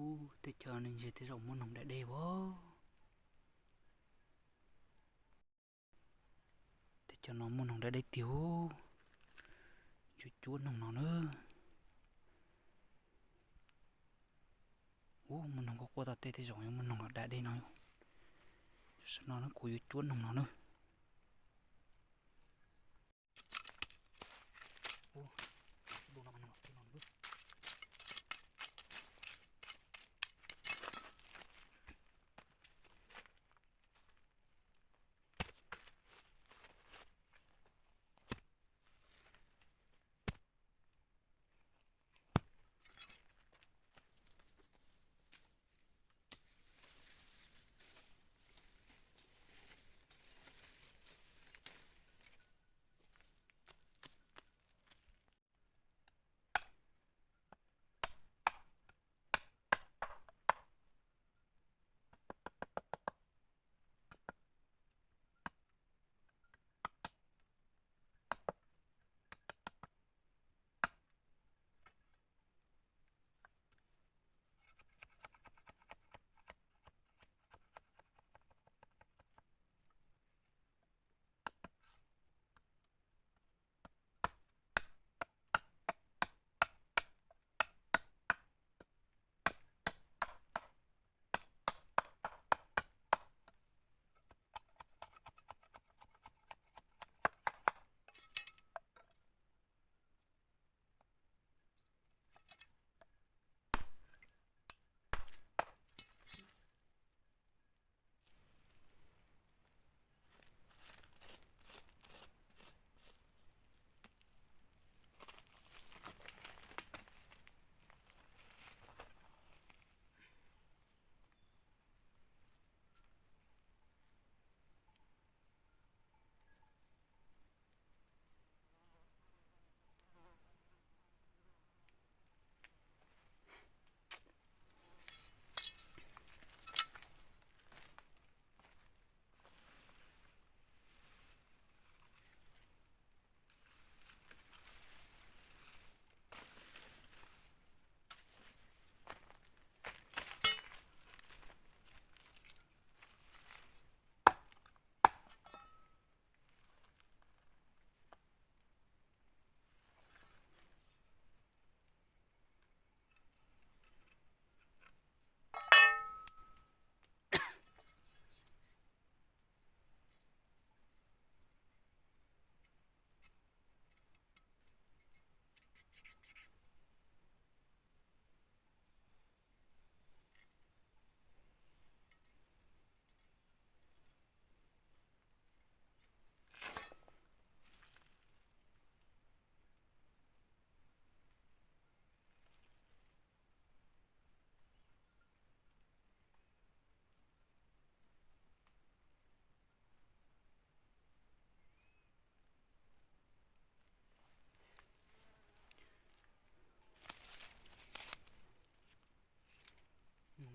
Ub, teb chaws no ntshe tej zaum muaj noog da dej as. Teb chaws no muaj noog da dej tiag ub. Yuav cuab noog no na. Ub, muaj noog quaj quaj tau tej, tej zaum yuav muaj noog los da dej no. Tam sim no kuv yuav cuab noog no na.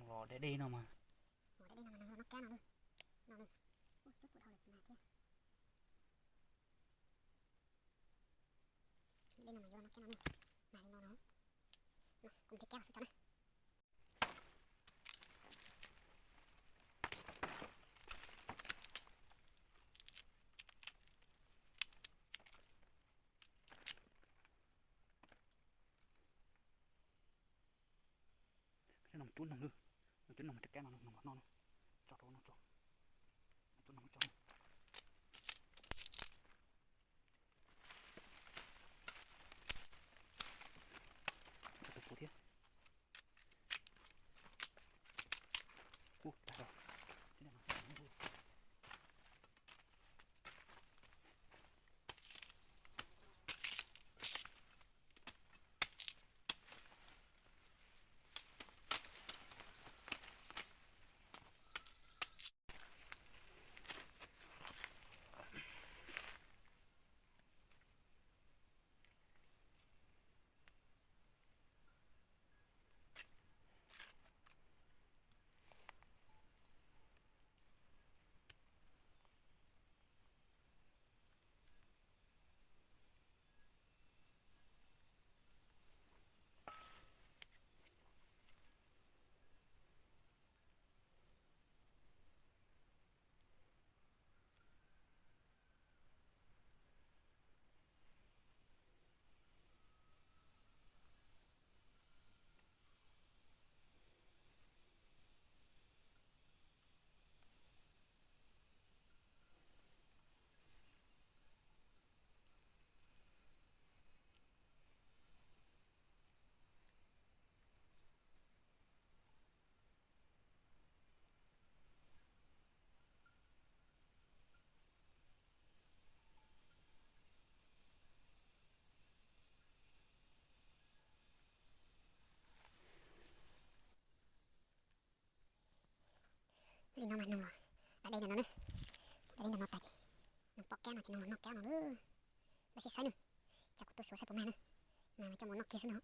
Los deb deb no mas. Los deb deb no mas nws los noj kab no. No, ub, cub pum dhau lawm tsis mag thiab. Deb no mas yuav los noj kab no, mag li no no. No, kuv nrhiav kab los xwb tso na. Cov no cuab noog, no cuab noog mas rau kab no, noog los noj no, tso rau no tso, cuab noog tso. Tso tus pua thiab. Ub, tag lawm. Li no mas noog los da dej ntawm no na, da dej ntawm no tas ces noog pom kab no ces noog los noj kab no lawm. Tab sis saib na, cas kuv tuaj xyuas saib puas mag na, mas coj mus noj kiag xwb no.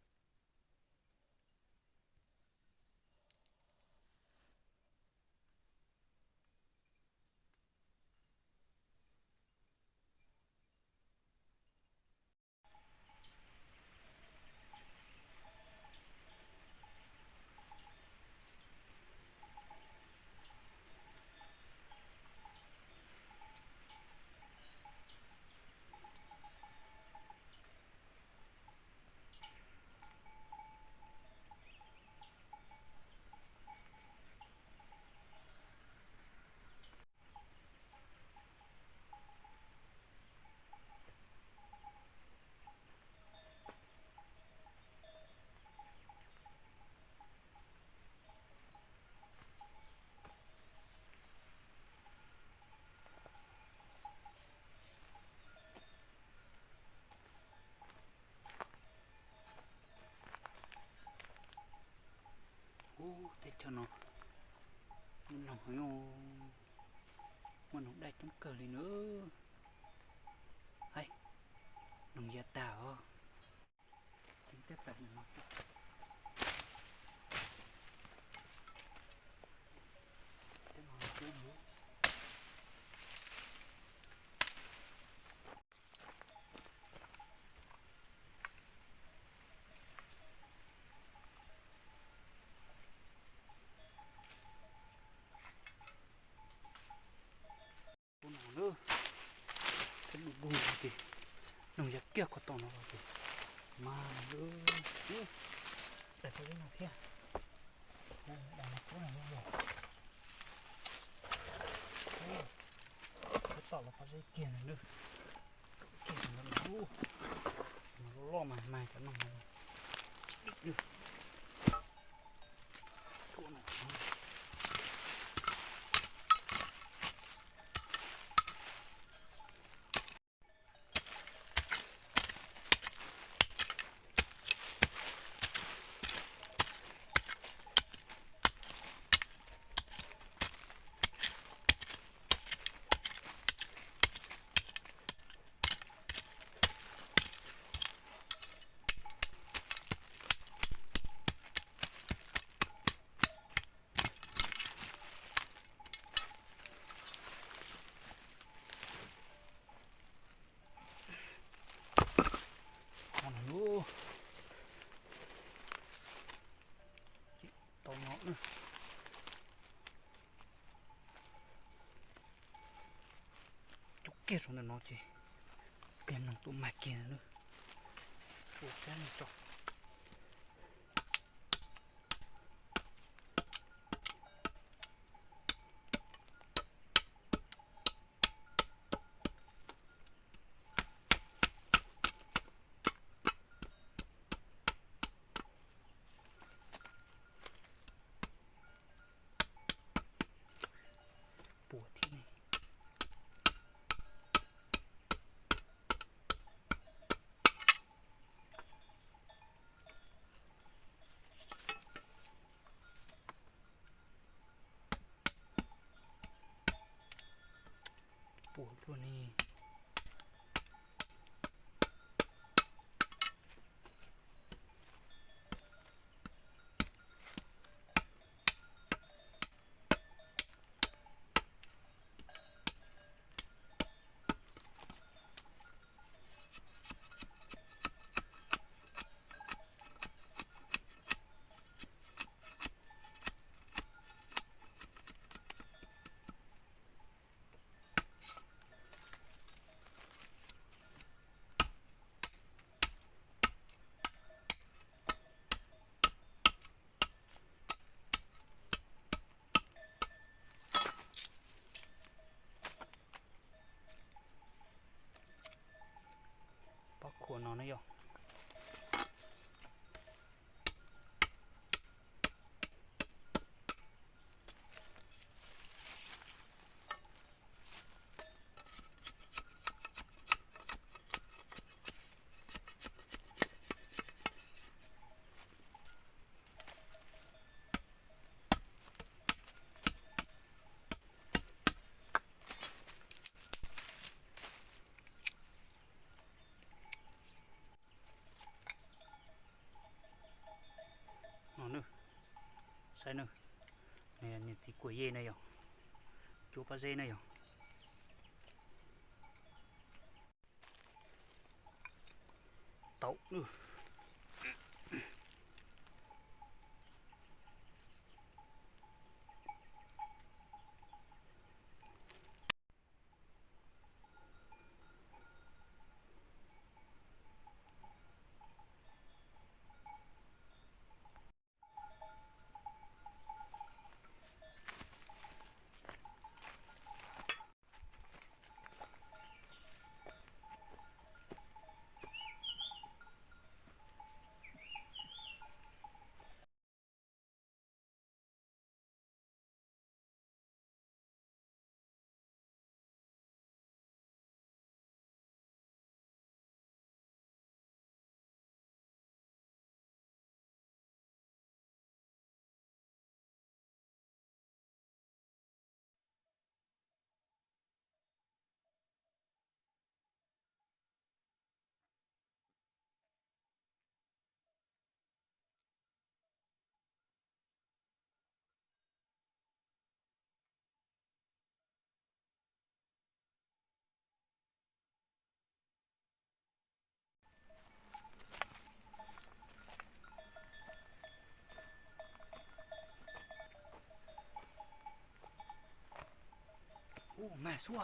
Ub, teb chaws no muaj noog, muaj noog daj coob kawg li na. Haib, noog ya tag os. Ub no na, thiab du du no ces noog ya kiag qhov tom no los ces mas, ub, dais pov zeb no thiab, dais no qub no thiab, tom los pov zeb kiag ntawd na, kiag ntawd no, mas loj loj mas mas cov noog no tsis dim. Tau no na. Cub kiag rau ntawm no ces pliag noog tuaj mag kiag na. Ua kab no tso. Puas thiab ne. Puas luaj ne. Pob khuam no na yog. Niag txiv kuam yej na yog, cuab pob zeb na yog. Tau. Ub, mag xwb.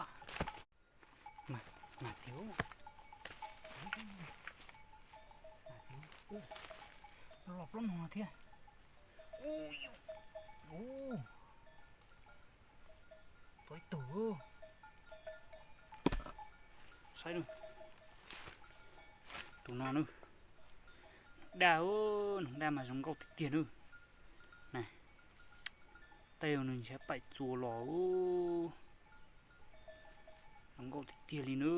Mag, mag tiag. Los plaub no thiab. Ub, ub, tau ib tug. Saib na, tus no na, daj, noog daj mas zoo nkauj tiag tiag na. Tej nws ntshav paim txuas los, zoo nkauj tiag tiag li na.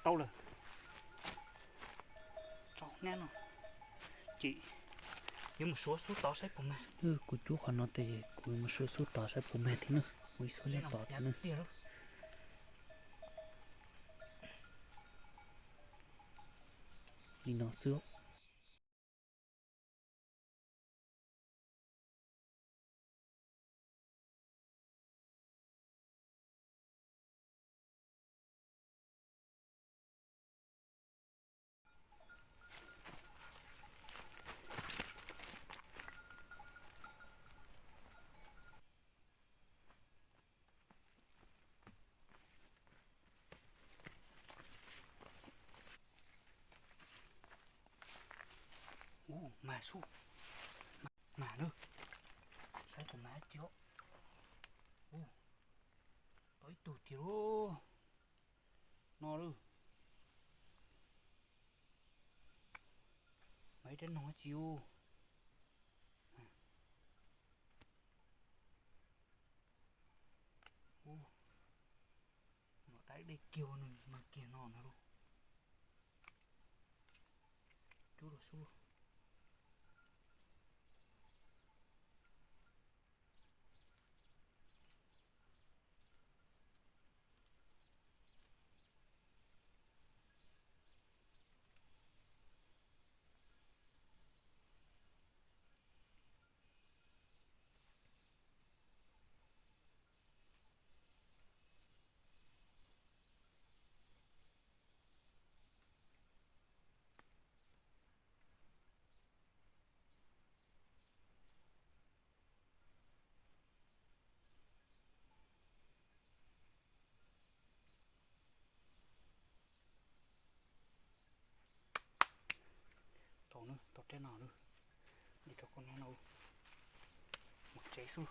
Tau lawm. Tso nab no, ces yuav mus suav xub tod saib puas mag. Kuv cuab qhov no tes kuv mus suav xub tod saib puas mag thiab na. Ua ib xub nyob tod thiab na. Li no xwb. Ub, mag xwb. Mag na. Saib puas mag tsi os. Ub, tau ib tug tiag lauj. No lauj. Mag ib rab noog tsi ub. Ub, no dai dej kiag nws mag kiag no na lauj. Cub los xub. Tau na, tau rab no na, li rau koj no na, mus tsev xwb.